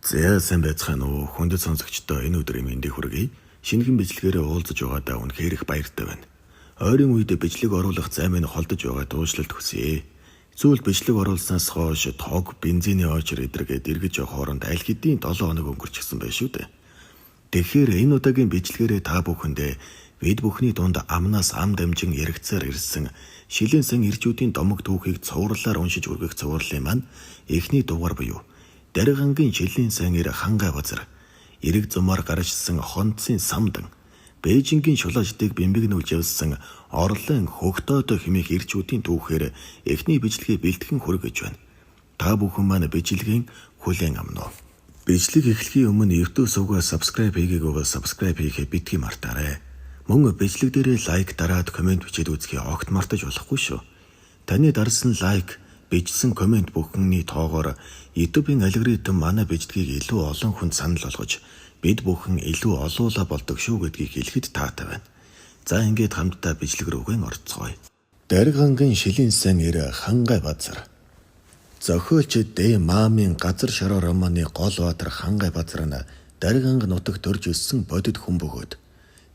За сайн байцгаана уу? Хүндэт сонсогчдоо энэ өдрийн мэндийг хүргэе. Шинэхэн бичлэгээрээ уулзаж байгаадаа үнэхээр их баяртай байна. Ойрын үед бичлэг оруулах зай минь холдож байгаа дуушлалт хүсье. Зүйл бичлэг оруулснаас хойш тог, бензиний очир эдрэгээд эргэж явах хооронд аль хэдийн 7 хоног өнгөрчихсөн байх шүү дээ. Тэгэхээр энэ удаагийн бичлэгээрээ та бүхэндээ бид бүхний дунд амнаас ам дамжин яригцаар ирсэн шилийн сан ирчүүдийн домог түүхийг цувралаар уншиж үргэх цувралын маань эхний дугаар буюу Даргангийн шилийн сан ир Хангай базар, эрэг зумаар гарчсан хонцын самдан, Бээжингийн шулааждыг бэмбэгнүүлж явсан Орлон хөгтөөд хэмээх ирчүүдийн түүхээр эхний бичлэгээ бэлтгэн хүргэж байна. Та бүхэн маань бичлэгийн хүлээн авна уу? Бичлэг эхлэхийн өмнө YouTube сувгаа subscribe хийгээгүй бол subscribe хийхээ битгий мартаарай. Мөн бичлэг дээрээ лайк дараад комент бичээд үзэхээ огт мартаж болохгүй шүү. Таны дарсан лайк, бичсэн комент бүхний тоогоор YouTube-ийн алгоритм манай бичлэгийг илүү олон хүнд санал болгож бид бүхэн илүү олуула болдог шүү гэдгийг хэлэхэд таатай байна. За ингээд хамтдаа бичлэг рүүгээ орцгоё. Даргангийн шилийн сан ир Хангай базар. Зохиолч Д. Маамын Газар шороо романы гол баатар Хангай базар нь Дарганг нутагт төрж өссөн бодит хүн бөгөөд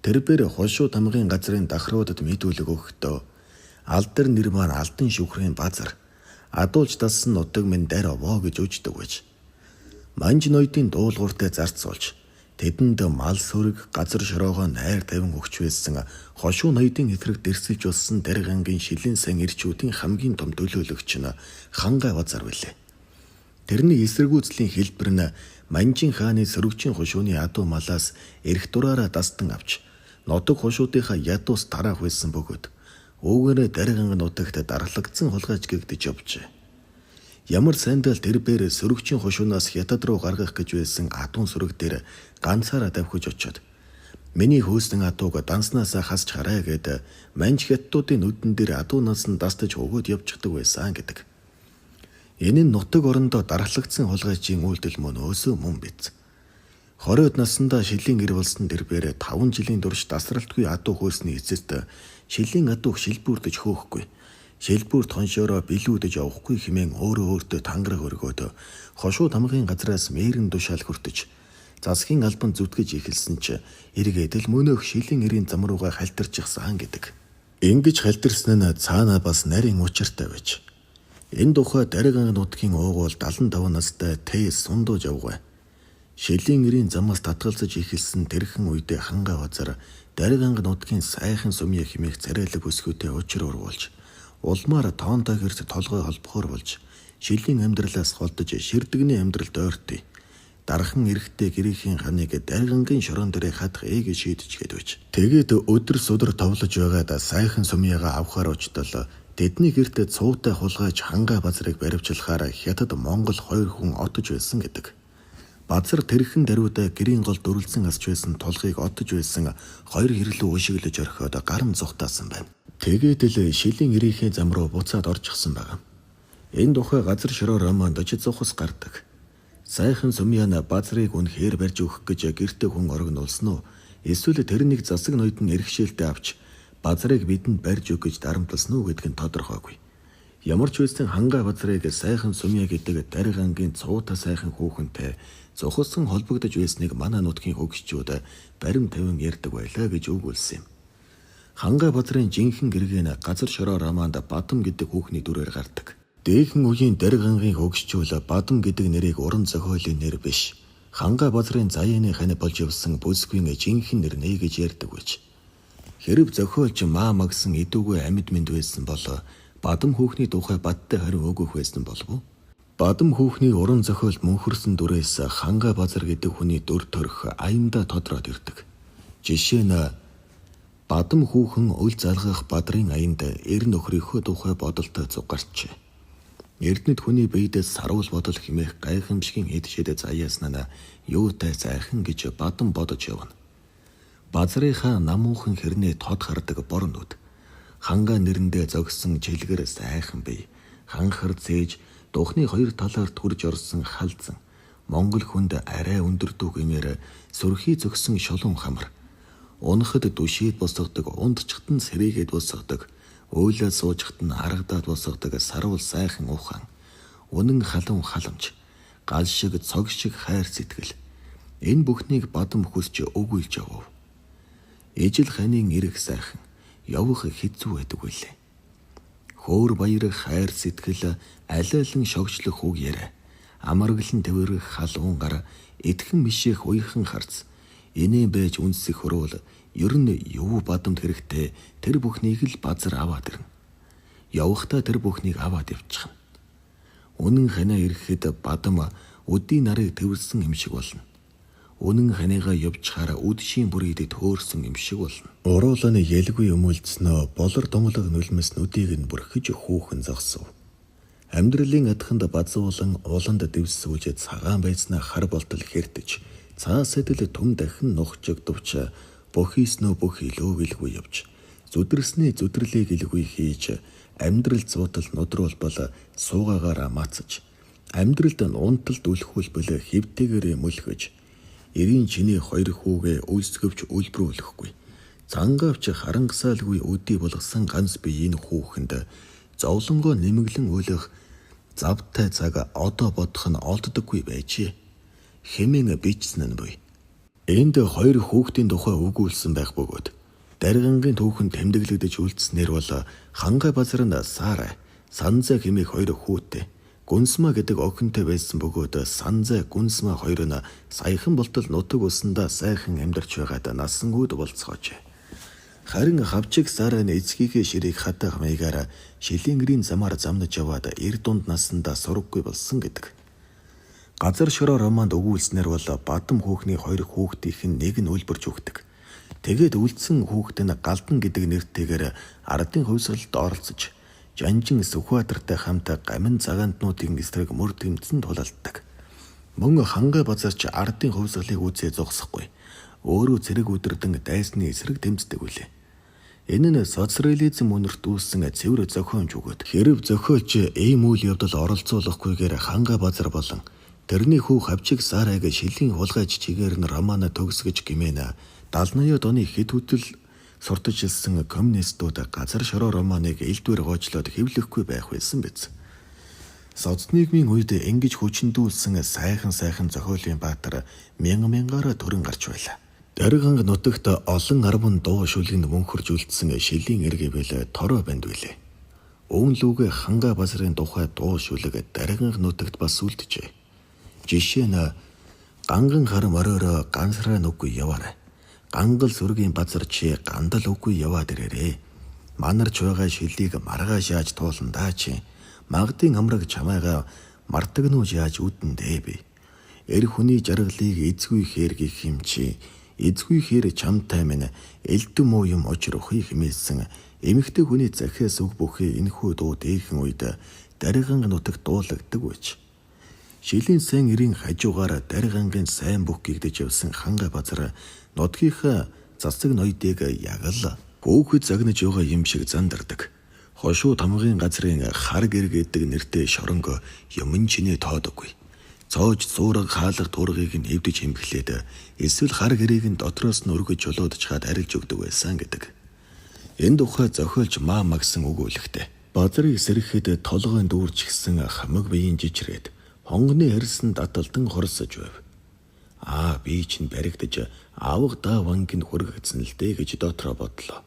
тэрбээр хошуу тамгын газрын дахруудад мэдүүлэг өгөхдөө алдар нэр маань алтан шүхрийн базар адуулж дассан нутаг минь дарь овоо гэж үждэг байж. Манж ноёдын дуулууртай зарцуулж тэдэнд мал сүрэг газар шороогоо найр тавин өгч байсан хошуу ноёдын эсрэг дэрсэлж болсон Даргангийн шилийн сан ирчүүдийн хамгийн том төлөөлөгч нь Хангай базар билээ. Тэрний эсэргүүцлийн хэлбэр нь Манжин хааны сөрөгчийн хошууны адуу малаас эрх дураараа дастан авч нутаг хошуудынхаа ядуус тараах байсан бөгөөд үүгээрээ Дарганг нутагт дарлагдсан хулгайч гэгдэж явжээ. Ямар сайндал тэр бээр сөрөгчийн хошуунаас хятад руу гаргах гэж байсан адуун сөрөг дээр ганцаараа давхиж очиод миний хөөсөн адууг данснаасаа хасч хараа гэд манж хятадуудын нүдэн дээр адуунаас нь дастаж өгөөд явчихдаг байсан гэдэг. Энэ нь нутаг орондоо дархлагдсан хулгайчийн үйлдэл мөн өөсөө мөн биз. 20-од наснда шилийн эр болсон тэр бээр 5 жилийн турш дасралтгүй адуу хөөсний эцэст шилийн адууг шилбүүрдэж хөөхгүй. Шилбүүрт хоншоороо билүүдэж явахгүй хэмээн өөрөө өөртөө тангараг өргөөд хошуу тамгын газраас мэрэн тушаал хүртэж засгийн албанд зүтгэж эхэлсэн ч эргээд л мөнөөх шилийн эрийн зам руугаа халтарчихсан гэдэг. Ингэж халтарсан нь цаанаа бас нарийн учиртай байж. Энэ тухай Дарган нутгийн уугуул 75 настай Т сундууж явгүй. Шилийн эрийн замаас татгалзаж эхэлсэн тэрхэн үедээ Хангай базар Дарганг нутгийн сайхан сумья хэмээх царайлаг өсгөөтэй учир ургуулж улмаар тоонтой гэрт толгой холбохоор болж шилийн амьдралаас холдож ширдэгний амьдралд ойртъё. Дархан эрэхтэй гэрийнхэн ханыг Даргангийн шорон дээрээ хадах ээ гэж шийдчихээд байж. Тэгээд өдөр судар товлож байгаад сайхан сумьягаа авахар очтол тэдний гэртээ цуутай хулгайч Хангай базрыг баривчлахаар хятад Монгол хоёр хүн отож байсан гэдэг. Базар тэрхэн даруйдаа гэрийн гол дүрлцэн асч байсан тулгыг отож байсан хоёр хэрлүү өшиглөж орхиод гаран зугтаасан байна. Тэгээд л шилийн эрийнхээ зам руу буцаад орчихсон байгаа. Энэ тухай Газар шороо романд очиж зухас гардаг. Сайхан сумьяна базрыг үнэхээр барьж өгөх гэж гэртээ хүн орогнуулсан уу? Эсвэл тэрнийг засаг ноёд нь эрхшээлтэй авч базрыг бидэнд барьж өг гэж дарамтлсан уу гэдг нь тодорхойгүй. Ямар ч байсан Хангай базрыг сайхан сумья гэдэг Даргангийн цуута сайхан хүүхэнтэй зухалсан холбогдож байсныг манай нутгийн хөгшчүүд барим тавин ярьдаг байлаа гэж өгүүлсэн юм. Хангай базрын жинхэнэ гэргэн Газар шороо романд Бадам гэдэг хүүхний дүрээр гардаг. Дээхэн үеийн Даргангийн хөгшчүүл Бадам гэдэг нэрийг уран зохиолын нэр биш. Хангай базрын заяаны хань болж явсан бүсгүйн жинхэнэ нэр нэ гэж ярьдаг байж. Хэрв зохиолч маа магсан идүүгүй амьд мэнд байсан бол Бадам хүүхний тухай бадтай хариу өгөх байсан болов уу? Бадам хүүхний уран зохиолд мөнхөрсөн дүрээс Хангай базар гэдэг хүний дүр төрх аяндаа тодроод ирдэг. Жишээ нь Бадам хүүхэн үл залгах бадрын аянд эр нөхрийнхөө тухай бодолтой цуг гарчээ. Эрдэнэт хүний биедээ саруул бодол хэмээх гайхамшигын эд шид заяасан нь юутай сайхан гэж Бадам бодож явна. Базрынхаа намуухан хэрнээ тод хардаг бор нүд. Хангай нэрэндээ зогссон чилгэр сайхан бие. Ханхар зээж духны хоёр талаар төрж орсон халзан. Монгол хүнд арай өндөрдүү гэмээр сүрхий зөгсөн шулуун хамар. Унахад дүшээд босгодог, ундчхад нь сэрээгээд босгодог, өөлөө суужхад нь аргадаад босгодог саруул сайхан ухаан. Үнэн халуун халамж. Гал шиг цог шиг хайр сэтгэл. Энэ бүхнийг Бадам хүсч өгүүлж явав. Ижил ханийн эрэг сайхан явах хэцүү байдаг үлээ. Хөөр баяр хайр сэтгэл алиалан шогчлох үг яриа. Амарглан тэврэх халуун гар идэхэн мишэх уяхан харц. Инээ байж үнсэх хөрөөл ер нь юу Бадамд хэрэгтэй тэр бүхнийг л Базар аваад ирнэ. Явахдаа тэр бүхнийг аваад явчихна. Үнэн ханиа ирэхэд Бадам өдийн нарыг тэвэрсэн юм шиг болно. Үнэн ханигаа явчихаар үдшийн бүрийд төөрсөн юм шиг болно. Уруулааны ялгүй өмөлдснөө болор донглог нулимс нүдийг нь бүрхэж хүүхэн зогсов. Амьдралын адханд базуулан уланд дэвсүүлж цагаан байснаа хар болтол хэртэж цаа сэтэл түм дахин нухчигдвч бохийснөө бүх илүү гэлгүй явж зүдэрснээ зүдэрлийг илгүй хийж амьдрал зуутал нудруулбал суугаагаараа мацаж амьдралд унталд үлхүүлбэл хэвтэйгээрээ мөлхөж эрийн чиний хоёр хүүгээ өлсгөвч үлбрүүлэхгүй цангаавч харангасаалгүй өдий болгосон ганц би энэ хүүхэнд зовлонгоо нэмэглэн уйлах завтай цаг одоо бодох нь олддоггүй байжээ хэмээн бичсэн нь буй. Энд хоёр хүүхдийн тухай өгүүлсэн байх бөгөөд Даргангийн түүхэн тэмдэглэгдэж үлдснээр бол Хангай базар нь Сара, Санзай хэмээх хоёр хүүтэй Гүнсма гэдэг охинтой байсан бөгөөд Санзай, Гүнсма хоёр нь саяхан болтол нутаг усандаа сайхан амьдарч байгаад насан үүд болцоожээ. Харин хавчиг Сара нь эцгийнхээ ширийг хатах маягаар шилийн гэрийн замаар замнаж яваад эр дунд насандаа сураггүй болсон гэдэг. Газар шороо романд өгүүлснээр бол Бадам хүүхний хоёр хүүхдийнх нь нэг нь үлбэрч өгдөг. Тэгээд үлдсэн хүүхэд нь Галдан гэдэг нэртэйгээр ардын хувьсгалд оролцож Жанжин Сүхбаатартай хамт гамин цагаантнуудын эсрэг мөр тэмцэн тулалддаг. Мөн Хангай базарч ардын хувьсгалыг үзээ зогсохгүй. Өөрөө цэрэг үдэрдэн дайсны эсрэг тэмцдэг үлээ. Энэ нь соцреализм үнэрт үүссэн цэвэр зохиомж өгөөд хэрв зохиолч ийм үйл явдал оролцуулахгүйгээр Хангай базар болон тэрний хүү хавчиг Сарайг шилийн хулгайч чигээр нь романа төгсгөж гимээн 70-80-ад оны хэд хөдөл сурталчилсан коммунистууд газар шороо романыг элдвэр гоочлоод хэвлэхгүй байх байсан биз. Соцнийгмийн үед ингэж хүчндүүлсэн сайхан сайхан зохиолын баатар мянга мянгаараа төрөн гарч байлаа. Дарганг нутагт олон арван дуу шүлгэнд мөнхөрж үлдсэн шилийн эргэвэл тороо банд билээ. Өвөн лүүгээ Хангай базрын тухай дуу шүлэг Дарганг нутагт бас үлджээ. Жишээ нь ганган хар мориороо гансраа нүггүй яваарай. Гангал сүргийн базар чи гандал үгүй яваад ирээрээ. Манарч байгаа шилийг маргааш яаж тууландаа чи. Магдын амраг чамайгаа мартагнууж яаж үдэндээ би. Эр хүний жаргалыг эзгүй хээр гих юм чи. Эзгүй хээр чамтай минь элдэн муу юм очрохыг хэмээсэн эмэгтэй хүний захиас үг бүхий энэхүү дуу дээхэн үед Дарганг нутагт дуулагддаг байж. Шилийн сайн эрийн хажуугаар Даргангийн сайн бүх гэгдэж явсан Хангай базар нутгийнхаа засаг ноёдыг яг л хөөхөд загнаж байгаа юм шиг зандардаг. Хошуу тамгын газрын хар гэр гэдэг нэртэй шоронго юмн чинээ тоодоггүй. Цоож зуурга хаалга туургыг нь эвдэж хэмхлээд эсвэл хар гэрийг нь дотроос нь өргөж чулуудчихад арилж өгдөг байсан гэдэг. Энэ тухай зохиолч Маа Магсан өгүүлэхтэй. Базрыг сэрэхэд толгойн дүүрч гисэн хамаг биеийн жижрээд хонгоны хэрсэн даталдан хорсож байв. Аа би чинь баригдаж авга даа вангийн хүргэгдсэн л дээ гэж дотроо бодлоо.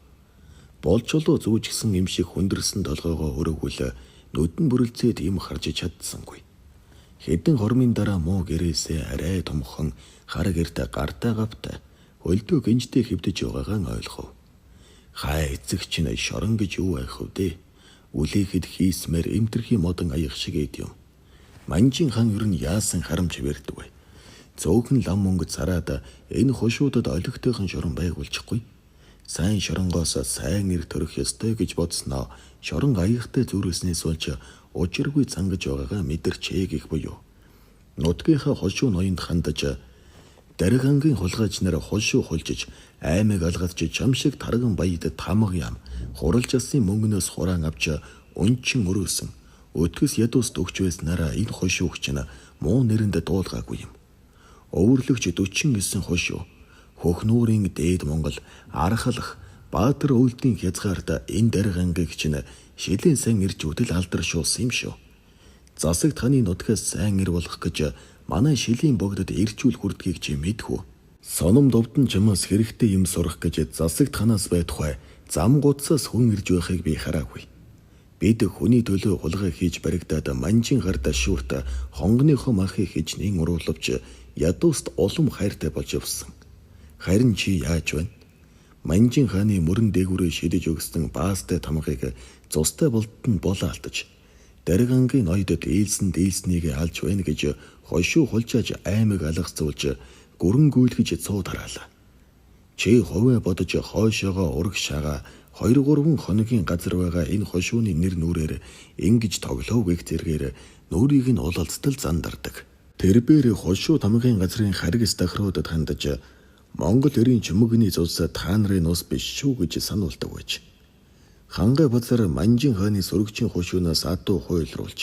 Болчулуу зүүжгсэн юм шиг хүндэрсэн толгойгоо өрөөгөл нүдэн бүрэлзээд юм харж чадсангүй. Хэдэн хормын дараа муу гэрээсээ арай томхон хар гэртэ гартай гавтай хөлдөө гинжтэй хэвдэж байгаагаа ойлгов. Хай эцэг чинь шорон гэж юу байх вэ? Үлээхэд хийсмээр эмтэрхий модон аяг шиг эд юм. Манжин хан ер нь яасан харамч барьдаг вэ? Зөөхөн лам мөнгө зараад энэ хошуудад олигтойхон шорон байгуулчихгүй. Сайн шоронгоос сайн эр төрөх ёстой гэж бодсноо шорон аягтай зүрхснээс болж учиргүй зангаж байгаагаа мэдэрчээ гэх буюу. Нутгийнхаа хошуу ноёнд хандаж Даргангийн хулгайч нар хошуу хулжиж аймаг алгадж чам шиг тарган баяд тамга ям хуралж алсын мөнгнөөс хураан авч өнчин өрөөсөн өтгөс ядууст өгч байснараа энэ хошуугч нь муу нэрэнд дуулгаагүй юм. Өвөрлөгч 49 хошуу Хөхнүүрийн дээд Монгол архалах Баатар өвлдийн хязгаарт энэ Даргангийг чинь шилийн сайн ирж үдэл алдаршуулсан юм шүү. Засаг таны нутгаас сайн ир болох гэж манай шилийн богдод ирчүүл хүрдгийг чи мэдэх үү? Соном довдон чамаас хэрэгтэй юм сурах гэж засагт ханаас байтугай зам гутсаас хүн ирж байхыг би хараагүй. Бид хүний төлөө хулгай хийж баригдаад манжин хар дашуурт хонгоныхоо махыг хижнийн уруулавч ядууст улам хайртай болж явсан. Харин чи яаж байна? Манжин хааны мөрөн дээгүүрээ шидэж өгсөн баастай тамгыг цустай болтон болоалтаж Даргангийн ноёдод ээлсэн дээлснийг алж байна гэж хошуу хулжааж аймаг алгацуулж гүрэн гүйлгэж цууд хараалаа. Чи хувиа бодож хойшоогоо урагшаага 2 3 хоногийн газар байгаа энэ хошууны нэр нүрээр ингэж тоглов гэх зэргээр нүрийг нь улалцтал зандардаг. Тэрбээр хошуу тамгын газрын харгас дахруудад хандаж Монгол эрийн чөмөгний цус та нарын ус биш шүү гэж сануулдаг байж. Хангай базар Манжин хааны сөрөгчийн хошуунаас адуу хуйлруулж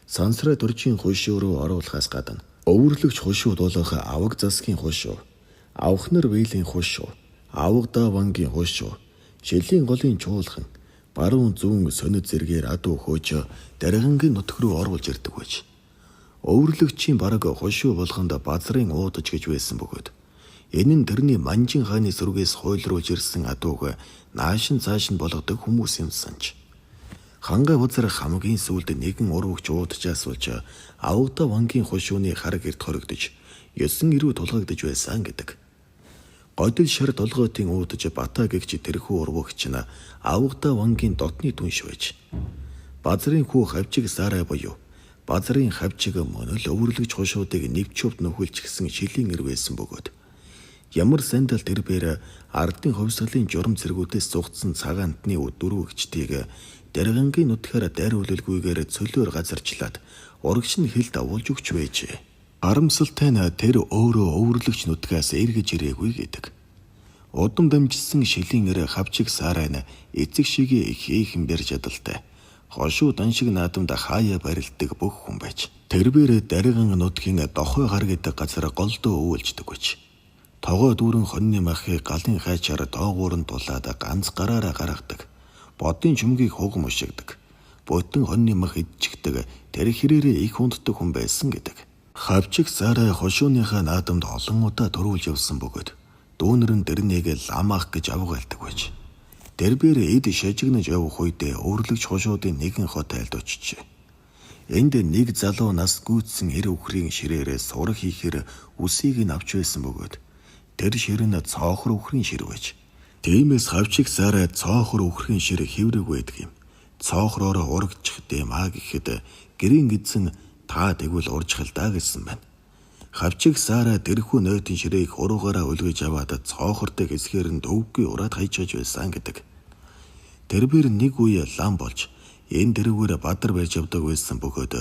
сансраа дөржийн хошуу руу оруулахаас гадна өвөрлөгч хошуу болох аваг засгийн хошуу, авхнар биелийн хошуу, авгадаа вангийн хошуу, шилийн голын чуулган, баруун зүүн сонид зэргээр адуу хөөж даргангийн нутг руу оруулж ирдэг байж. Өвөрлөгчийн бараг хошуу болгонд базрын уудаж гэж байсан бөгөөд энэ нь тэрний Манжин хааны сүргээс хуйлруулж ирсэн адууг наашин цааш нь болгодог хүмүүс юм санж. Хангай базар хамгийн сүүлд нэгэн урвагч уудчаас болж авгада вангийн хошууны хараг эрт хоригдож 9 эрүү тулгагдж байсан гэдэг. Годил шар толгойтын уудаж Бата гэгч тэрхүү урвагч нь авгада вангийн дотны түнш байж. Базрын хүү хавчиг сарай буюу базрын хавчиг мөн л өвөрлөгч хошуудыг нэвчувд нөхөлж гисэн шилийн эр байсан бөгөөд ямар сандал тэрбээр ардын хувьсгалын журам цэргүүдээс зугтсан цагаан антны дөрвөгчдийг даргангийн нутгаар дайруулалгүйгээр цөлөөр газарчлаад урагш нь хил давуулж өгч байжээ. Харамсалтай нь тэр өөрөө өвөрлөгч нутгаас эргэж ирээгүй гэдэг. Удам дамжсан шилийн эр хавчиг сарай нь эцэг шигээ их ийхэн бэр чадалтай. Хошуу даншиг наадамд хаяа барилддаг бүх хүн байж. Тэрбээр дарган нутгийн дохой хар гэдэг газар голдоо өвөлждөг гэж. Тогоо дүүрэн хоньны махыг галын хайчаар доогуур нь дулаад ганц гараараа гаргадаг. Бодын чүмгийг хугам уншигдаг. Бүтэн хоньны мах идчихдэг. Тэр хэрээрээ их хүнддэг хүн байсан гэдэг. Хавчиг сарай хошууныхаа наадамд олон удаа төрүүлж явсан бөгөөд дүүнер нь тэрнийг ламаах гэж авгаалдаг байж. Тэрбээр эд шажигнаж явах үедээ өөрлөгч хошуудын нэгэн хот айлд очижээ. Энд нэг залуу нас гүйцсэн эр үхрийн ширээрээ сурах хийхээр үсийг нь авч байсан бөгөөд тэр шир нь цоохор үхрийн шир байж. Тиймээс хавчиг сарай цоохор үхрийн шир хэврэг байдаг юм. Цоохроороо урагчих дэм аа гэхэд гэрийн эзэн та тэгвэл уржхал даа гэсэн байна. Хавчиг сарай тэрхүү нойтын ширээг хуруугаараа үлгэж аваад цоохортой хэсгээр нь төвгүй ураад хайчааж байсан гэдэг. Тэрбээр нэг үе лам болж энэ тэрүүгээр бадар барьж явдаг байсан бөгөөд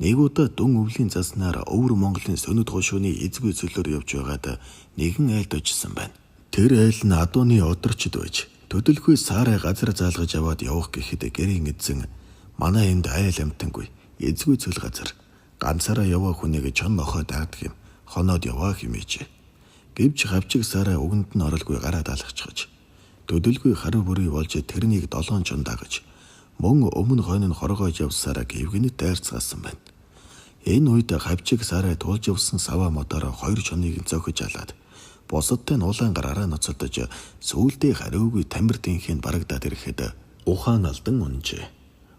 нэг удаа дүн өвлийн заснаар өвөр Монголын сөнөд хошууны эзгүй цөлөөр явж байгаад нэгэн айлд очсон байна. Тэр айл нь адууны одорчд байж төдөлгүй сарай газар заалгаж аваад явах гэхэд гэрийн эзэн манай энд айл амтангүй эзгүй цөл газар ганцаараа яваа хүнийг чон нохой дагдаг юм хоноод яваа хэмээжээ. Гэвч хавчиг сарай үгэнд нь оролгүй гараад алхчихж төдөлгүй харуу бүрий болж тэрнийг долоон чон дагаж мөн өмнө хойно нь хоргоож явсараа гэвгэнэт дайрцгаасан байна. Энэ үед хавчиг сарай туулж явсан саваа модоор хоёр чоныг зөөхөж алаад бусадтай нь улаан гараараа ноцолдож сүүлдээ хариугүй тамир тэнхийг барагдаад ирэхэд ухаан алдан унжээ.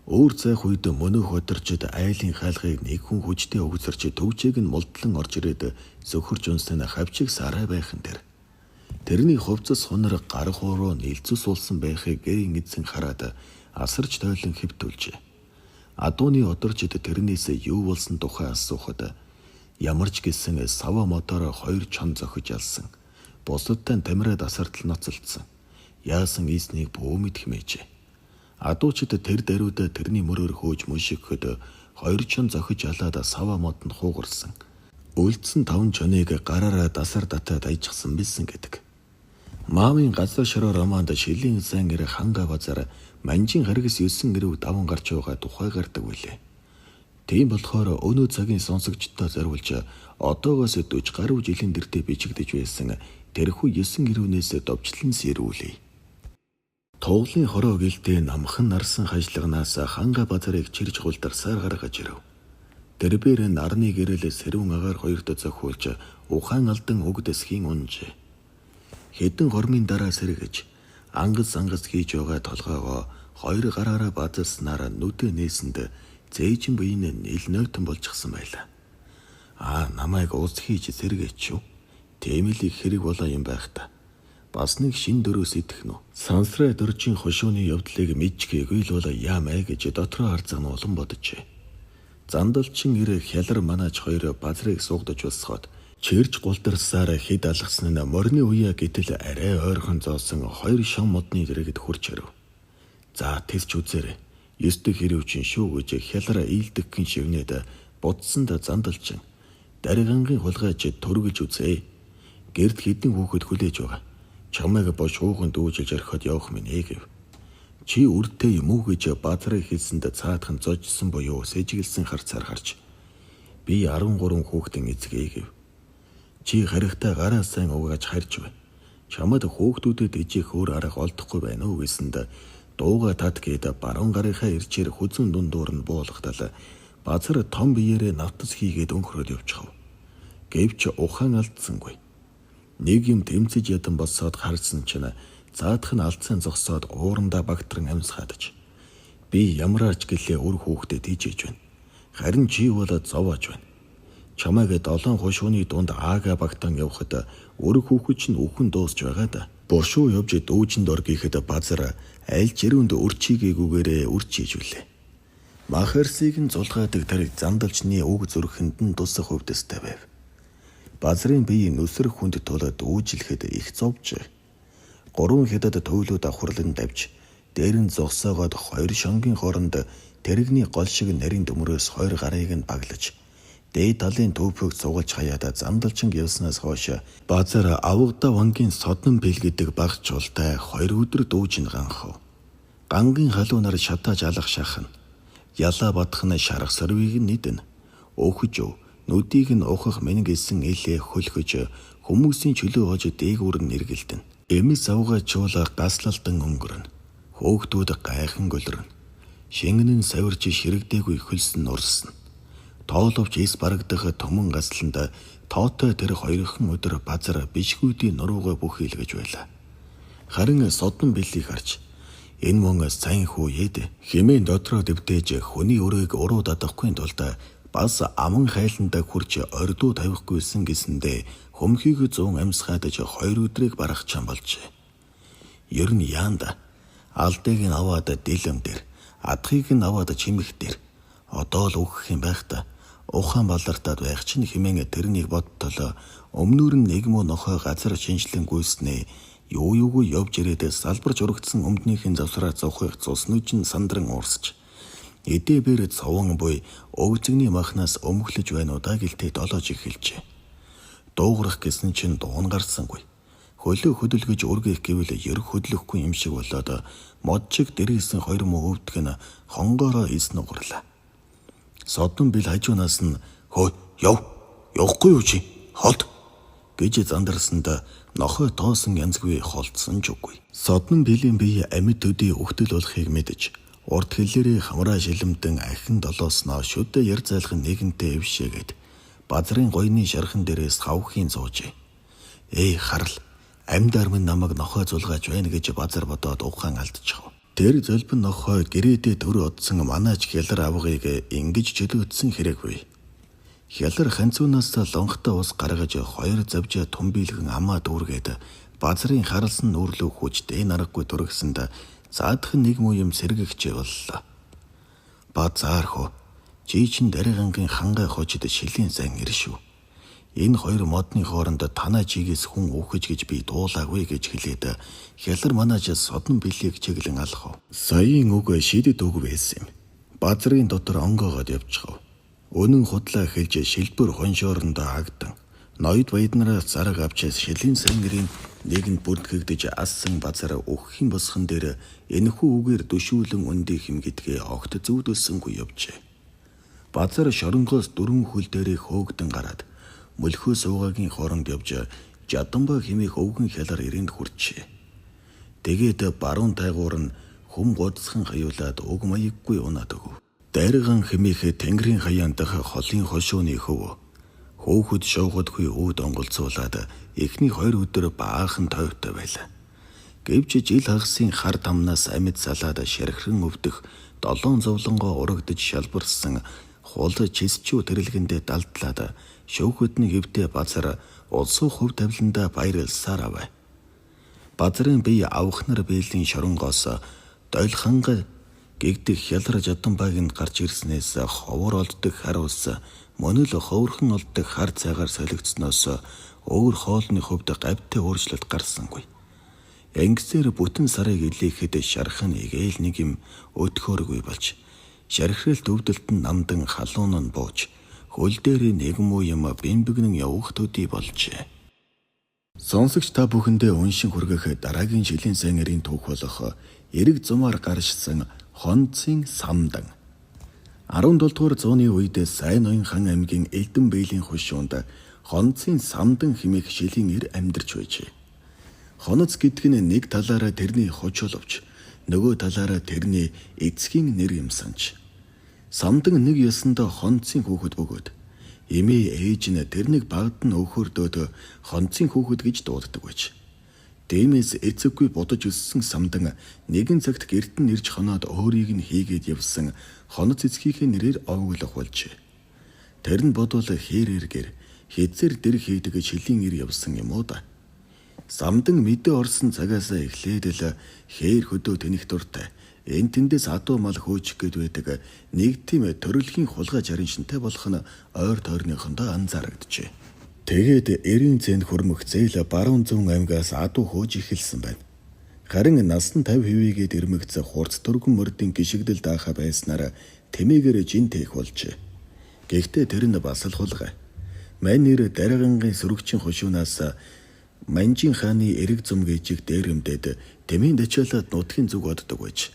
Өөр зайх үед мөнөөх одорчид айлын хаалгыг нэг хүн хүчтэй өгсөрч төвчийг нь мултлан орж ирээд сөхөрч унсан хавчиг сарай байхan тэр. Тэрний хувцас хунар гар хууруу нийлцэс суулсан байхыг гэрийн эзэн хараад асарч тойлон хэвтүүлжээ. Адууны одорчид тэрнээс юу болсон тухай асуухад ямар ч гэсэн сава модоор хоёр чон зохиж алсан. Бусадтай тамираад асартал ноцолдсон. Яасан ийснийг бүү мэдэх мэжээ. Адуучид тэр даруйда тэрний мөрөөр хөөж мөшигхэд хоёр чон зохиж алаад сава модонд хуугарсан. Үлдсэн таван чоныг гараараа дасар татаад аяжчихсан бэлсэн гэдэг. Маавын газар шороо романд шилийн сайн гэр ханга базар манжин харгас 9 эрүү даван гарч байгаа тухай гардаг билээ. Тийм болохоор өнөө цагийн сонсогчдод зориулж одоогоос 40 гаруй жилийн дэрдээ бичигдэж байсан тэрхүү 9 эрүүнээс довчлон сэрүүлье. Туглын хороо гэлдээ намхан нарсан хажлагнаас ханга базарыг чирж хулдарсаар гаргаж ирэв. Тэрбээр нарны гэрэл сэрүүн агаар хоёрт зохиулж ухаан алдан уг дэсхийн унжээ. Хэдэн хормын дараа сэргэж ангас ангас хийж байгаа толгойгоо хоёр гараараа базалснаар нүдэ нээсэнд зээжин буян нил нойтон болчихсон байлаа. Аа, намайг ус хийж сэргээч шүү. Тийм л их хэрэг болоо юм байх та. Бас нэг шин дөрөөс идэх нү. Сансрай дөржин хошууны явдлыг мэдчихээгүй л бол яамай гэж дотроо харцаг нь улам боджээ. Зандалчин ирэх хялар манаач хоёр базрыг суугдаж босгоод чирж гулдарсаар хэд алгасан нь морины уяа гэтэл арай ойрхон зоосон хоёр шон модны дэргэд хурч ирэв. За тэсч үзээрэй. 9 дэх хэрвчин шүү гэж хялар ийлдэгхэн шивнээд будсанд зандалчин даригангийн хулгайч төргөж үзээ. Гэрт хэдэн хүүхэд хүлээж байгаа. Чамайг бош шуухан дүүжилж орхиод явах минь ээ гэв. Чи үртэй юм уу гэж базрыг хэлсэнд цаадхан зожсон буюу сэжиглсэн харцаар харж би 13 хүүхдийн эзэг ээ гэв. Чи харихтаа гараа сайн угааж харж бай. Чамд хүүхдүүдэд ижих өөр арга олдохгүй байна уу гэсэнд дууга тат гээд баруун гарынхаа ирчээр хүзүүн дундуур нь буулгатал базар том биеэрээ навтас хийгээд өнгөрөөд явчихав. Гэвч ухаан алдсангүй. Нэг юм тэмцэж ядан болсоод харсан чинь заадах нь алдсан зогсоод уурандаа багтран амьсгаадаж. Би ямраарч гэлээ үр хүүхдэд тийжээж байна. Харин чи бол зовоож байна. Чамайг 7 хошууны дунд аага багтан явхад үр хүүхэд чинь үхэн дуусч байгаа да. Бошуу явж дүүжинд ор гэхэд базар аль жирүүнд өрчийгээгүйгээрээ өрчийжүүлээ. Махарсыг нь зулгаадаг тэр зандалчны үг зүрхэнд нь тусах хувьдастай байв. Базрын бие нүсэр хүнд тул дүүжлэхэд их зовж. 3 хятад төөлөө давхарлан давж дээр нь зогсоогоод хоёр шонгийн хооронд тэрэгний гол шиг нарийн төмөрөөс хоёр гарыг нь баглаж дээд талын төвпөг цугалж хаяад зандалчин явснаас хойш базар авгада вангийн содон бэл гэдэг баг чултай 2 өдөр дүүжин ганхав. Гангийн халуунаар шатааж алах шахна. Ялаа бадах нь шарах сорвийг нь нэгдэн. Өөхөж нүдийг нь ухах минь гэсэн илээ хөлхөж хүмүүсийн чөлөө хож дээгүүр нь эргэлдэн. Эмис авгаа чуула гаслалтан өнгөрнө. Хөөгдүүд гайхан гөлрөн. Шингэн нь савирч ширэгдээгүй хөлсөн урсна. Тооловч эс барагдах түмэн гасланд тоотой тэр хоёрхан өдөр базар бишгүүдийн нуруугаа бүхийлгэж байлаа. Харин содон бэлийг харж энэ мөн сайн хүү ед хэмээн дотроо дэвдээж хүний өрөөг уруу дадахгүй тулд бас аман хайландаа хурж ордуу тавихгүйсэн гэсэндээ хөмхийг зүүн амьсгаадаж 2 өдрийг барахчаан болжээ. Ер нь яанда алдыг нь аваад дэлэм дээр адхыг нь аваад чимэх дээр одоо л өгөх юм байх та. Ухаан балартаад байх чинь хэмээн тэрнийг бодтол өмнөр нь нэг муу нохой газар шинжлэн гүйснээ юу юугүй явж ирээд салбарч урагдсан өмднийхэн завсраа зовхыг цуснууч нь сандран уурсч эдээ бэр цовон буй өвзөгний махнаас өмглөж байна уу да гэлтэй долоож эхэлжээ. Дуугарах гэсэн чинь дуун гарсангүй. Хөлөө хөдөлгөж өргөх гэвэл ерх хөдлөхгүй юм шиг болоод мод чиг дэрээсэн хоёр муу өвдг нь хонгоороо эс нугарлаа. Содон бил хажуунаас нь хөө яв явахгүй юу чи холд гэж зандарсанд нохой тоосон янзгүй холдсон ч үгүй. Содон билийн бие амьд төдий өгтөл болохыг мэдэж урд хэлээрээ хамраа шилэмтэн ахин долоосноо шүдэ яр зайлхан нэгэнтээ эвшээгээд базрын гоёны шархан дээрээс хавхын зуужээ. Эй харал амьд армын намайг нохой зулгааж байна гэж базар бодоод ухаан алдчихав. Тэр золбин нохой гэрээдээ төр одсон манаач хялар авгыг ингэж чөлөөдсөн хэрэггүй. Хялар ханцуунаас лонхтой ус гаргаж хоёр завжаа тумбийлгэн амаа дүүргээд базрын харалсан нүүрлөө хүч дэн аргагүй түргсэнд заадах нэг муу юм сэргэгчээ боллоо. Ба заархөө чи чин даригангийн хангай хожид шилийн зан ир шүү. Энэ хоёр модны хооронд танаа чигээс хүн өөхөж гэж би дуулаагүй гэж хэлээд хялар манааж содон бэлийг чиглэн алхав. Саяын үг шидэд үг байсан юм. Базрын дотор онгоогоод явчихав. Үнэн худлаа хэлж шилбэр хоншоорондоо агдан. Ноёд баяднараас зараг авч шилийн сангирын нэгэнд бүртгэгдэж ассан базар өгөхийн босхон дээр энэхүү үгээр дөшүүлэн өндих юм гэдгээ огт зөвдөлсөнгүй явжээ. Базар шоронгоос дөрвөн хөл дээрээ хөөгдөн гараад мөлхөө суугагийн хооронд явж жадамба хэмээх өвгөн хялар ирэнд хүрчээ. Тэгээд баруун тайгуур нь хүм годсхан хаюулаад уг маяггүй унаад өгөв. Дайрган хэмээх Тэнгэрийн хаяан дахь холын хошууны хөв хөөхөд шоугодгүй үүд онголцуулаад эхний 2 өдөр баахан тойвтой байлаа. Гэвч жил хагасын хар тамнаас амьд салаад шархиран өвдөх долоон зовлонгоо урагдаж шалбарсан хул чисчүү тэрэлгэндээ далдлаад шөөхөдний хэвдээ базар улсуу хөв тавиландаа баярлсаар аваа. Базрын бие авхнар биелийн шоронгоос дойлханга гэгдэх хялар жаданбаг нь гарч ирснээс ховор олддог хар ус мөн л ховорхон олддог хар цайгаар солигдсоноос өөр хоолны хувьд гавьтай өөрчлөлт гарсангүй. Ингэсээр бүтэн сарыг илээхэд шархан эгээл нэг юм өтгөөргүй болж шархирэлт өвдөлт нь намдан халуун нь бууж хөл дээр нэг муу юм бэмбэгнэн явах төдий болжээ. Сонсогч та бүхэндээ уншин хүргэх дараагийн жилийн сайн эрийн түүх болох эрэг зумаар гаршсан Хонцын самдан. 17 дугаар зууны үед Сайн ноён хан аймгийн Элдэн бээлийн хушуунд Хонцын самдан хэмээх шилийн эр амьдарч байжээ. Хоноц гэдэг нь нэг талаараа тэрний хожууловч, нөгөө талаараа тэрний эцгийн нэр юмсанч. Самдан нэг ёсондоо Хонцын хүүхэд бөгөөд эмээ ээж нь тэрнийг багад нь өөхөрдөөд Хонцын хүүхэд гэж дууддаг байж. Дэмэс эцэггүй бодож өссөн самдан нэгэн цагт гэрт нь ирж хоноод өөрийг нь хийгээд явсан хоноц эцгийнхээ нэрээр овоглох болжээ. Тэр нь бодвол хээр эргэр хизэр дэр хийдэг шилийн ир явсан юм уу да. Самдан мэдээ орсон цагаасаа эхлээд л хээр хөдөө тэнэх дуртай. Энэ тэндээс адуу мал хөөчих гээд байдаг нэг тийм төрөлхийн хулгай чарин шинтэй болох нь ойр тойрныхондоо анзаарагджээ. Тэгээд эрийн зэн хөрмөх зээл баруун зүүн аймгаас адуу хөөж эхэлсэн байна. Харин насан 50 хэвийгээд ирмэгц хурц төргөн мөрдийн гიშгдэл даахаа байснаар тэмээгээр жин тээх болжээ. Гэхдээ тэр нь бас л хулгай. Мань нэр дараагангийн сөрөгчийн хошуунаас Манжин хааны эрэг зум гэжийг дээрэмдээд тэмээн дачаалаад нутгийн зүг оддог байж.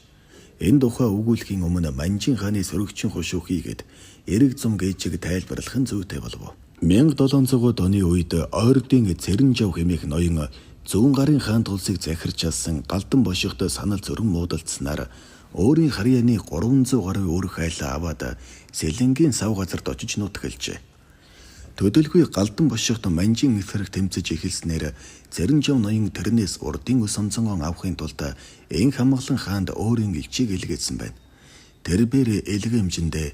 Энэ тухай өгүүлэхийн өмнө Манжин хааны сөрөгчийн хошуу хийгээд эрэг зум гэжийг тайлбарлах нь зүйтэй болов. 1700 оны үед ойрдын Цэрэнжав хэмээх ноён зүүн гарын хаан тулсыг захирч алсан Галдан бошигтой санал зөрөн муудалцсанаар өөрийн харьяаны 300 гаруй өрх айлаа аваад Сэлэнгийн сав газарт очиж нутгалжээ. Төдөлгүй Галдан бошигт Манжин эсрэг тэмцэж эхэлснээр Цэрэнжав ноён тэрнээс урдын өс онцгон авахын тулд энх хамглан хаанд өөрийн элчийг илгээсэн байна. Тэрбээр элгэмжиндээ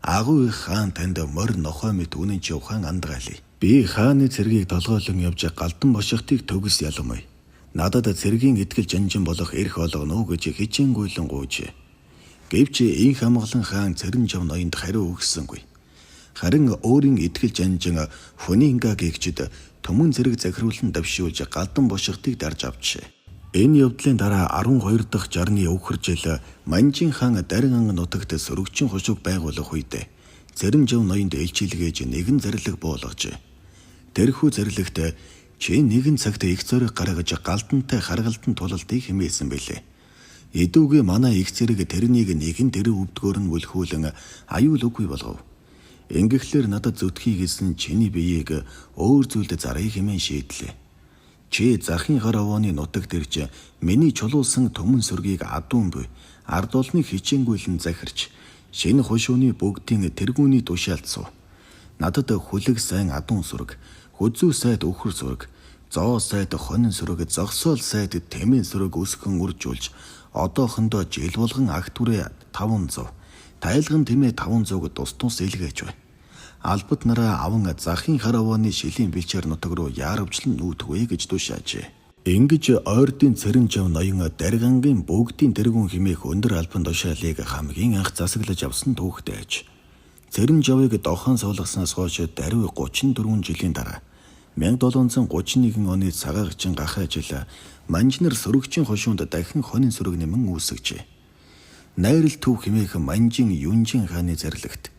агуу их хаан танд морь нохой мэт үнэн чи ухаан андгаалъя. Би хааны цэргийг толгойлон явж Галдан бошигтыг төгс ялмая. Надад цэргийн итгэл жанжин болох эрх олгоно уу гэж хичээнгүйлэн гуйжээ. Гэвч энх хамглан хаан Цэрэнжав ноёнд хариу өгсөнгүй. Харин өөрийн итгэл жанжин Хүнинга гэгчд түмэн зэрэг захируулан давшиулж Галдан бошигтыг дарж авчээ. Энэ явдлын дараа 12 дахь жарны өвхөр жил Манжин хаан Дарин нутагт сөрөгчийн хошууг байгуулах үед Цэрэнжав ноёнд элчилгээж нэгэн зарлиг буулгажээ. Тэрхүү зарлагт чи нэгэн цагт их зориг гаргаж Галдантай харгалдан тулалдыг хэмээсэн билээ. Эдүүгээ манай их зэрэг тэрнийг нэгэн тэрэг өвдгөөр нь бүлхүүлэн аюул үгүй болгов. Ингэхлээр надад зүтхий гэсэн чиний биеийг өөр зүйлд зарыг хэмээн шийдлээ. Чи захын хар овооны нутагт ирж миний чулуусан түмэн сүргийг адуун буй ард олныг хичээнгүйлэн захирч шинэ хошууны бүгдийн тэргүүний тушаалд суу. Надад хүлэг сайн адуун сүрэг, хүзүү сайд өхөр сүрэг, зоо сайд хонин сүрэг, зогсоол сайд тэмээн сүрэг өсгөн үржүүлж одоохондоо жил болгон агт хүрээ 500, тайлган тэмээ 500-г тус тус илгээж бай. Албат нараа аван захын хар овооны шилийн бэлчээр нутаг руу яаравчлан нүүтгвэ гэж тушаажээ. Ингэж ойрдын Цэрэнжав ноён Даргангийн бүгдийн тэргүүн хэмээх өндөр албан тушаалыг хамгийн анх засаглаж авсан түүхтэй аж. Цэрэнжавыг дохоон суулгаснаас хойш даруй 34 жилийн дараа 1731 оны цагаагчин гахай жил Манжнар сөрөгчийн хошуунд дахин хонин сөрөг нэмэн үүсгэжээ. Найрал төв хэмээх Манжин Юнжин хааны зарлагт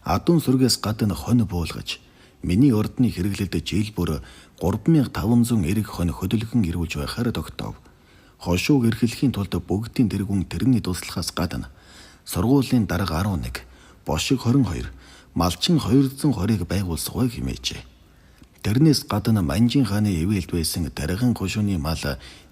адуун сүргээс гадна хонь буулгаж миний ордны хэрэглэлд жил бүр 3500 эрэг хонь хөдөлгөн ирүүлж байхаар тогтоов. Хошууг эрхлэхийн тулд бүгдийн тэргүүн тэрний туслахаас гадна сургуулийн дарга 11, бошиг 22, малчин 220-ыг байгуулсгой хэмээжээ. Тэрнээс гадна Манжин хааны ивэлд байсан дарган хошууны мал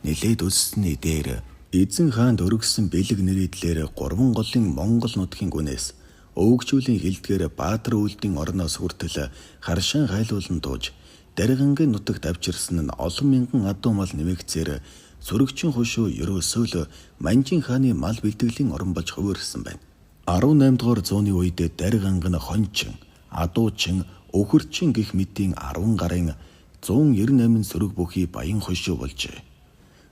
нилээд өссөний дээр эзэн хаанд өргөсөн бэлэг нэрийдлэр гурван голын Монгол нутгийн гүнээс Өвгчүүлийн хилдгээр Баатар үйлдийн орноос хүртэл харшаан хайлуулан дууж Даригангийн нутагт авчирсан нь олон мянган адуу мал нэмэгцээр Сөрөгчин хошуу ерөөсөө л Манжин хааны мал бэлтгэлийн орон болж хувирсан байна. 18 дугаар зууны үед Дариганг нь хончин, адуучин, өхөрчин гэх мэтийн 10 гарын 198 сөрөг бүхий баян хошуу болжээ.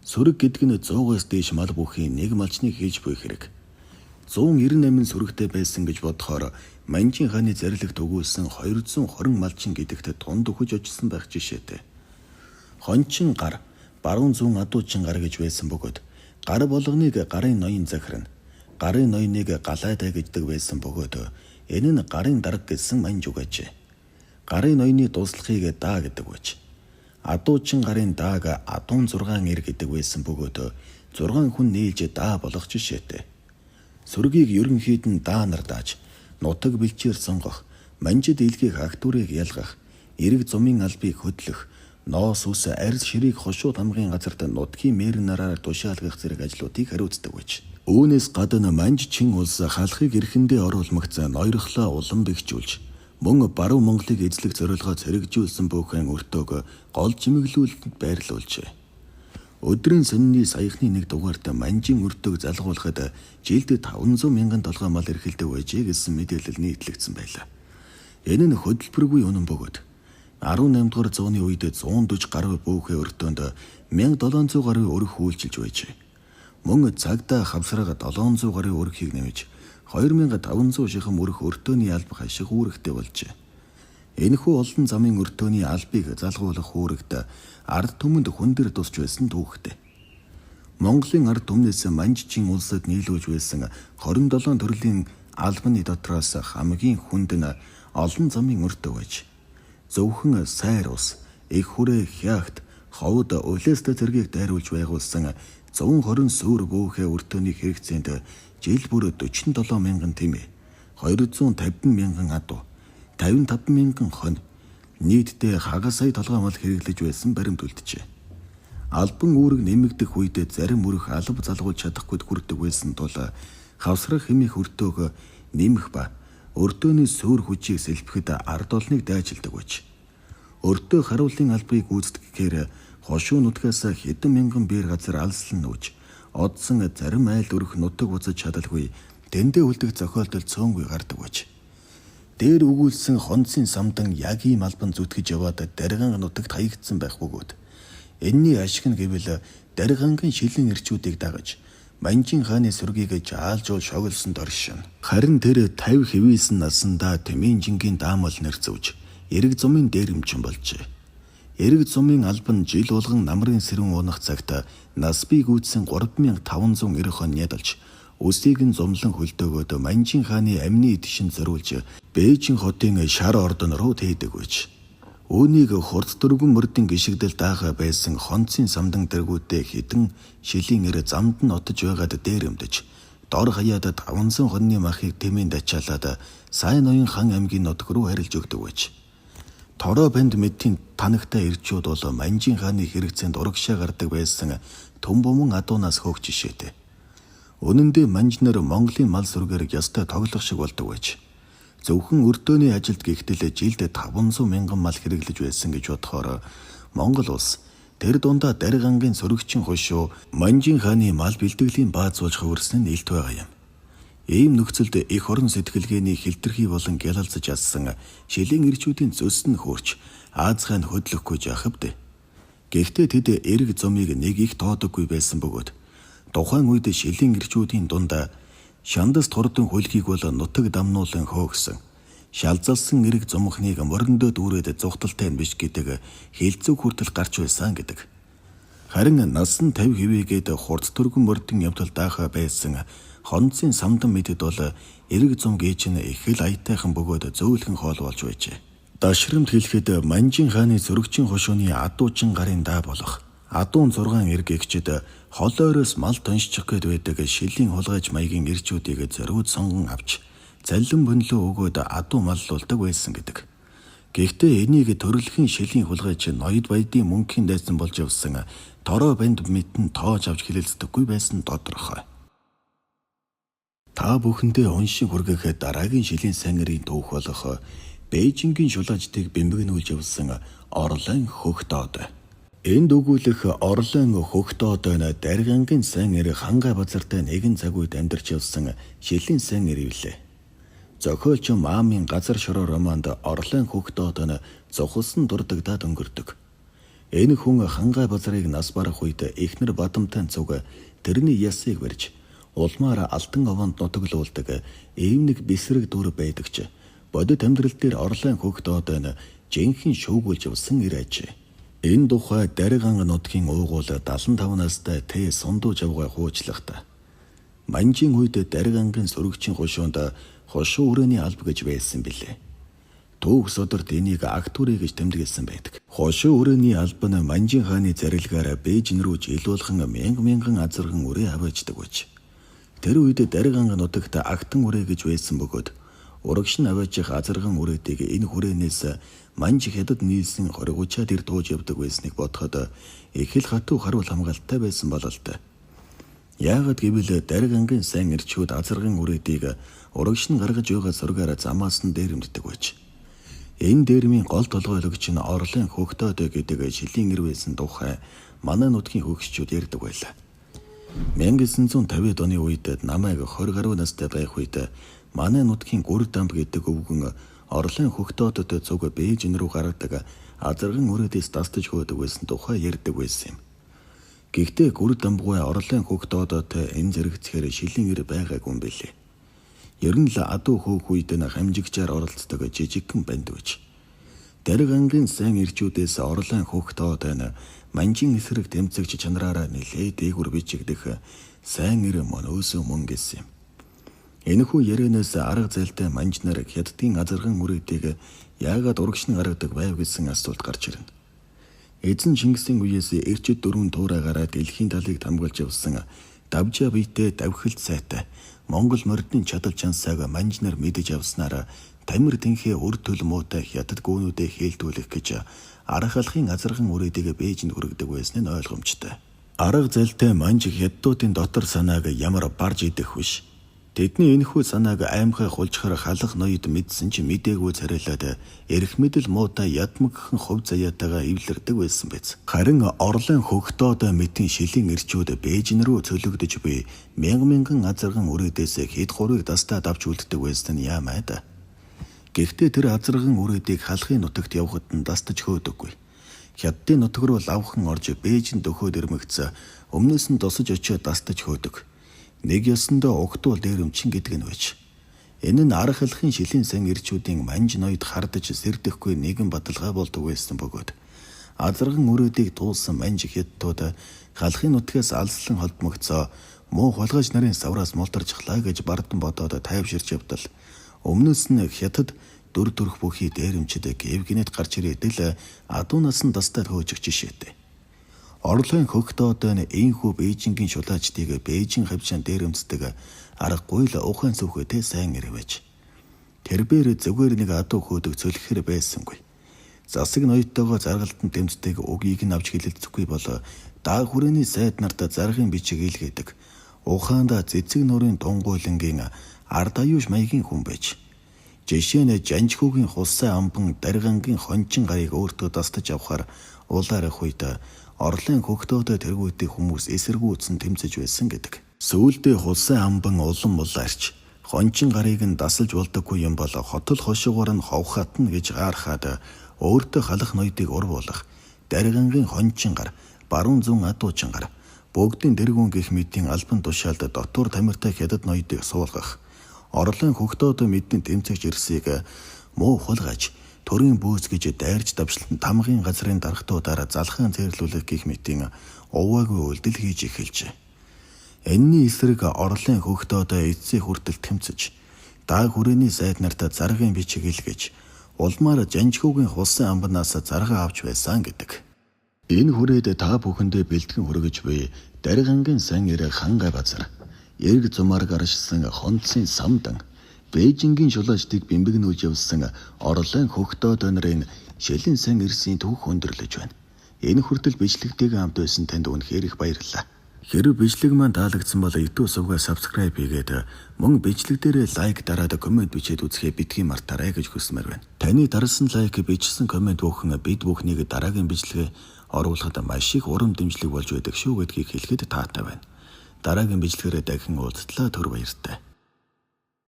Сөрөг гэдэг нь 100-аас дээш мал бүхий нэг малчныг хэлж буй хэрэг. 198 сөрөгтэй байсан гэж бодохоор Манжин хааны зарилэгт өгүүлсэн 220 малчин гэдэгт тунд өгөж очсон байх жишээтэй. Хончин гар, баруун зүүн адуучин гар гэж байсан бөгөөд гар болгоныг гарын ноён захирна. Гарын ноёныг галайтай гэждэг байсан бөгөөд энэ нь гарын дарга гэсэн манж үг ажээ. Гарын ноёны дуслахыг даа гэдэг байж. Адуучин гарын дааг адуун 6 эр гэдэг байсан бөгөөд 6 хүн нийлж даа болох жишээтэй. Сүргийг ерөнхийд нь даа нар дааж, нутаг бэлчээр сонгох, манжид илгээх агтүрийг ялгах, эрэг зумын албыг хөдлөх, ноос ус арьс ширийг хошуу тамгын газарт нутгийн мэр нараар тушаалгах зэрэг ажлуудыг хариуцдаг байж. Үүнээс гадна манж чин улс халахыг эрхэндээ оруулмагц ноёрхлоо улам бэхжүүлж, мөн баруун Монголыг эзлэх зорилгоо цэрэгжүүлсэн бүхэн өртөөг гол чимэглүүлэлтэнд байрлуулжээ. Өдрийн сонины саяхны нэг дугаарт манжин өртөөг залгуулахад жилд 500 мянган толгой мал эрхэлдэг байжээ гэсэн мэдээлэл нийтлэгдсэн байлаа. Энэ нь хөдөлбөргүй үнэн бөгөөд 18 дугаар зууны үед 140 гаруй бөөхэ өртөөнд 1700 гаруй өрх үйлчилж байжээ. Мөн цагдаа хавсрага 700 гаруй өрхийг нэмж 2500 шихам өрх өртөөний алба хаших үүрэгтэй болжээ. Энэхүү олон замын өртөөний албыг залгуулах үүрэгт ард түмэнд хүндэр тусч байсан түүхтэй. Монголын ард түмнээс Манжчин улсад нийлүүлж байсан 27 төрлийн албаны дотроос хамгийн хүнд нь олон замын өртөө байж. Зөвхөн сайр ус, их хүрээ хягт, ховд улиастай зэргийг дайруулж байгуулсан 120 суур бөөхэ өртөөний хэрэгцээнд жил бүр 47 мянган тэмээ, 250 мянган адуу, 55 мянган хонь, нийтдээ хагас сая толгой мал хэрэглэж байсан баримт үлджээ. Албан үүрэг нэмэгдэх үед зарим өрх алба залгуулж чадахгүйд хүрдэг байсан тул хавсрах хэмээх өртөөг нэмэх ба өртөөний суур хүчийг сэлбэхэд ард олныг дайчилдаг байж. Өртөө харуулын албыг гүйцэтгэхээр хошуу нутгаас хэдэн мянган бээр газар алслан нүүж, одсон зарим айл өрх нутаг буцаж чадалгүй дэндээ үлдэх зохиолдол цөөнгүй гардаг байж. Дээр өгүүлсэн хонцын самдан яг ийм албан зүтгэж яваад Дариганг нутагт хаягдсан байх бөгөөд энэний ашиг нь гэвэл Даригангийн шилэн эрчүүдийг дагаж Манжин хааны сүргийг жаалжуул шоглосон доршин. Харин тэр 50 хэвийсэн насандаа Тэмээн жингийн даамал нэр зүүж эрэг зумын дээрэмчин болжээ. Эрэг зумын албан жил болгон намрын сэрүүн унах цагт нас бий гүйцсэн 3590 хон ядалж өсийг нь зумлан хөлдөөгөөд Манжин хааны амны идшин зориулж Бээжин хотын шар ордон руу тээдэг байж. Үүнийг хурц дөрвөн мөрдөн гишгдэл даахаа байсан хонцын самдан дэргүүтээ хідэн шилийн эр замд нь отож байгаад дээрэмдэж дор хаяад 500 хоньны махыг тэмээнд ачаалаад сайн ноён хан аймгийн нутаг руу харилж өгдөг байж. Тороо банд мэдтийн танагтай ирчүүд бол Манжин хааны хэрэгцээнд урагшаа гардаг байсан түн буман адуунаас хөөх жишээтэй. Үнэн дээр манжнаар Монголын мал сүргээр ёстой тоглох шиг болдог байж. Зөвхөн өртөөний ажилд гихтэл жилд 500 мянган мал хэрэглэж байсан гэж бодохоор Монгол улс тэр дундаа Даригангийн сөрөгчин хошуу Манжин хааны мал бэлтгэлийн бааз болж хувирсан нь илт байгаа юм. Ийм нөхцөлд эх орон сэтгэлгээний хилтерхий болон гялалзаж алсан шилийн ирчүүдийн зөс нь хөөрч Аз хаан хөдлөхгүй жаах вдэ. Гэхдээ тэд эрг зумыг нэг их тоодоггүй байсан бөгөөд тухайн үед шилийн ирчүүдийн дунд шандас тордон хөлгийг бол нутаг дамнуулан хөөгсөн. Шалзалсан эрг зумхныг морин-доо дүүрээд зүхталтай нь биш гэдэг хилцүүг хүртэл гарч байсан гэдэг. Харин нас нь 50 хэвээгээд хурц төргөн мөрдөн явдал даахаа байсан хонцын самдан мэдэд бол эрг зум гээч нь их л аятайхан бөгөөд зөөлхөн хоол болж байжээ. Дашрамт хэлэхэд Манжин хааны зөрөгчийн хошууны адуучин гарын даа болох адуун 6 эрг эгчид хол ойроос мал тоншчих гээд байдаг шилийн хулгайч маягийн эрчүүдийг зориуд сонгон авч заллин бонлоо өгөөд адуу маллуулдаг байсан гэдэг. Гэхдээ энийг төрөлхийн шилийн хулгайч ноёд баядын мөнхийн дайсан болж явсан тороо банд мэдэн тоож авч хэлэлцдэггүй байсан тодорхой. Та бүхэндээ уншин хүргэх дараагийн шилийн сайн эрийн түүх болох Бээжингийн шулаачдыг бэмбэгнүүлж явсан Орлон Хөх доод. Энд өгүүлэх Орлон Хөх доод нь Даргангийн сайн эр Хангай базартай нэгэн цаг үед амьдарч явсан шилийн сайн эр ивлээ. Зохиолч Маамын Газар шороо романд Орлон Хөх доод нь зухалсан дурддагдаад өнгөрдөг. Энэ хүн Хангай базарыг нас барах үед эхнэр Бадамтай цуг тэрний ясыг барьж улмаар алтан овоонд нутаглуулдаг ийм нэг бисрэг дүр байдаг ч бодит амьдрал дээр Орлон Хөх доод нь жинхэнэ шүүгүүлж явсан эр ажээ. Энэ тухай Дарган нутгийн уугуул 75 настай Т Сундуу жавгай хуучлахта. Манжийн үед Даргангийн сөрөгчийн хошуунд хошуу хүрээний алба гэж байсан билээ. Түүх содорт энийг Актүрэ гэж тэмдэглэсэн байдаг. Хошуу хүрээний алба нь Манжин хааны зарилгаар Бээжин рүү жил болгон мянга мянган азарган үрээ аваачдаг байж. Тэр үед Дарган нутагт Агтан үрээ гэж байсан бөгөөд урагш нь аваачих азарган үрээдийг энэ хүрээнээс Манж хятад нийлсэн 20 30-аад эр тууж явдаг байсныг бодоход их л хатуу харуул хамгаалттай байсан бололтой. Яагаад гэвэл Даргангийн сайн эрчүүд азарган үрээдийг урагш нь гаргаж байгаа зургаараа замаас нь дээрэмддэг байж. Энэ дээрмийн гол толгойлогч нь Орлон Хөх доод гэдэг шилийн эр байсан тухай манай нутгийн хөгшчүүд ярьдаг байлаа. 1950-ад оны үед намайг 20 гаруй настай байх үед манай нутгийн Гүр дамб гэдэг өвгөн Орлон Хөх доодтой цуг Бээжин рүү гаргадаг азарган үрээдээс дастаж хөөдөг байсан тухай ярьдаг байсан юм. Гэхдээ Гүр дамбгүй Орлон Хөх доодтой энэ зэрэгцгээр шилийн эр байгаагүй юм билээ. Ер нь л адуу хөөх үед нь хамжигчаар оролцдог жижигхэн банд байж. Даргангийн сайн эрчүүдээс Орлон Хөх доод нь Манжин эсрэг тэмцэгч чанараараа нэлээд дээгүр бичигдэх сайн эр мөн өөсөө мөн гэсэн юм. Энэхүү ярианаас арга зайлтай манж нар хятадын азарган үрээдийг яагаад урагш нь гаргадаг байв гэсэн асуулт гарч ирнэ. Эзэн Чингисийн үеэс эрчид дөрвөн туураагаараа дэлхийн талыг тамгалж явсан давжаа биетэй давхилт сайтай Монгол мордны чадал чансааг манж нар мэдэж авснаар тамир тэнхээ өр төл муутай хятад гүнүүдээ хээлдүүлэх гэж арга халахын азарган үрээдийг Бээжинд хүргэдэг байсан нь ойлгомжтой. Арга зайлтай манж хятадуудын дотор санааг ямар барж идэх биш. Тэдний энэхүү санааг аймхай хулжхаар халах ноёд мэдсэн ч мдээгүй царайлаад эрх мэдэл муутай ядмагхан хувь заяатайгаа эвлэрдэг байсан биз. Харин Орлон Хөх доод мэтийн шилийн эрчүүд Бээжин рүү цөлөгдөж буй мянга мянган азарган үрээдээс хэд гурвыг дастаад авч үлддэг байсан нь яамайд. Гэхдээ тэр азарган үрээдийг халахын нутагт явхад нь дастаж хөөдөггүй. Хятадын нутаг руу лавхан орж Бээжин дөхөөд ирмэгц өмнөөс нь дусаж очиод дастаж хөөдөг. Нэг ёсондоо угтуул дээрэмчин гэдэг нь байж. Энэ нь арга халахын шилийн сан эрчүүдийн манж ноёд хардаж сэрдэхгүй нэгэн баталгаа болдог байсан бөгөөд азарган өрөөдийг туулсан манж хятадууд халахын нутгаас алслан холдмогцоо муу хулгайч нарын савраас мултарчглаа гэж бардан бодоод тайвширч явдал өмнөөс нь хятад дүр төрх бүхий дээрэмчид гэв гинэт гарч ирээд л адуунаас нь дастаад хөөжих жишээтэй. Орлон Хөх доод нь энхүү Бээжингийн шулаачдыг Бээжин хавчаан дээрэмддэг аргагүй л ухаан цөвхөтэй сайн ирвэж. Тэрбээр зүгээр нэг адуу хөөдөг цөлхөр байсангүй. Засаг ноёдтойгоо заргалтан тэмцдэг үгийг нь авч хэлэлцэхгүй бол даа хүрээний сайд нарт заргын бичиг илгээдэг. Ухаандаа цэцэг нуурын дунгуйлангийн ард аюуш маягийн хүн байж. Жишээ нь Жанжхүүгийн хулсай амбан Даргангийн хончин гарыг өөртөө дастаж авахар улаарах үед Орлон Хөх доод тэргүүтээ хүмүүс эсэргүүцэн тэмцэж байсан гэдэг. Сүүлдээ хулсай амбан улам улаарч хончин гарыг нь дасалж болдоггүй юм бол хотол хошуугаар нь ховхатна гэж гаархаад өөртөө халах ноёдыг урвуулах Даргангийн хончин гар, баруун зүүн адуучин гар, бүгдийн дэргүүн гих мэтийн албан тушаалд дотуур тамиртай хятад ноёдыг суулгах Орлон Хөх доод мэдэн тэмцэгч ирсийг муу хулгайч төрийн бөөц гэж дайрч давшлан тамгын газрын даргатуудаараа залхаан цээрлүүлэх гих мэтийн уваагүй үйлдэл хийж эхэлжээ. Энэний эсрэг Орлон Хөх доод эцсийн хүртэл тэмцэж даа хүрээний сайд нартаа заргын бичиг илгээж улмаар Жанжхүүгийн хулсан амбанаас заргаа авч байсан гэдэг. Энэ хүрээд та бүхэндээ бэлтгэн хүргэж буй Даргангийн сайн эрэ Хангай базар эрг зумаар гаршсан хонцын самдан Бээжингийн шулаачдыг бэмбэгнүүлж явсан Орлон Хөх доод нарын шилэн сайн ирсийн түүх өндөрлөж байна. Энэ хүртэл бичлэгтэйгээ хамт байсан танд үнэхээр их баярлалаа. Хэрэв бичлэг маань таалагдсан бол YouTube сувгаа subscribe хийгээд мөн бичлэг дээрээ like дараад comment бичээд үзэхээ битгий мартаарай гэж хүсмээр байна. Таны дарсан like, бичсэн comment бүхэн бид бүхнийг дараагийн бичлэгээ оруулахад маш их урам дэмжлэг болж байдаг шүү гэдгийг хэлэхэд таатай байна. Дараагийн бичлэгээрээ дахин уулзтлаа, түр баяртай.